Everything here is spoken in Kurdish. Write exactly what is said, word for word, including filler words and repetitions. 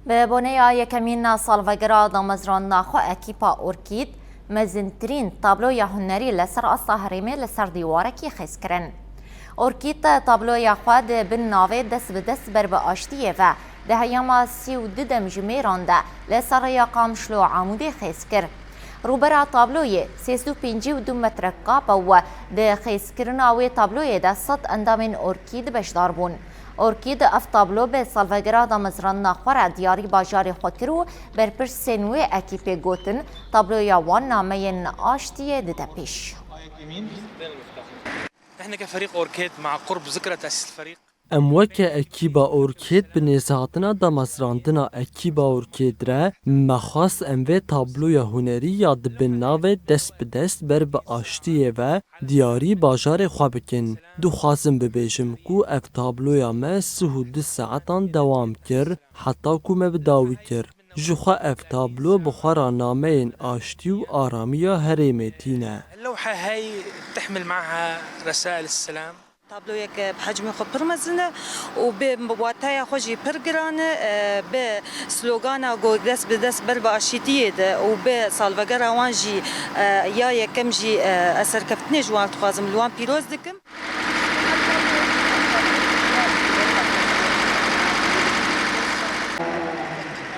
Bi boneya yekemîn salvegera damezrandina xwe ekîpa Orkîd mezintirîn tabloya hunerî li ser asta herêmê li ser dîwarekî xêz kirin. Orkîd tabloya xwe di bin navê Dest bi dest ber bi aştiyê ve di heyama sî û du demjimêran de li ser rêya Qamişlo Amûdê xêz kir. Rûbera tabloyê sêzdû pêncî û du metre kape û di xêzkirina wê tabloyê de sed endamên Orkîd beşdar bûn. Orkîd ev tablo bi salvegera damezrandina xwe re diyarî bajarê xwe kir û berpirsên wê ekîpê gotin, tabloya wan nameyên aştiyê dide pêş. نحن كفريق أوركيد مع قرب ذكرى تأسيس الفريق. Em weke ekîba Orkêd bi nêzhatina damezrandina ekîba Orkêd re me xwest em vê tabloya hunerî ya di bin navê Dest bi dest ber bi aştiyê ve diyarî bajarê xwe bikin. Dixwazim bibêjim ku ev tabloya me sih û du saetan dewam kir, heta ku me bi dawî kir. Ji xwe ev tablo bi xwe re nameyên aştî û aramiya herêmê tîne. اللوحة هاي بتحمل معها رسائل السلام. Tabloyek bi hecmê xwe pir mezin e û bi wateya xwe jî pir giran e, e, bi slogana ku dest bi dest ber bi aşîtiyê de û bi salvegera wan jî, e, ya yekem jî, e, ez serkeftinê ji wan dixwazim, li wan pîroz dikim.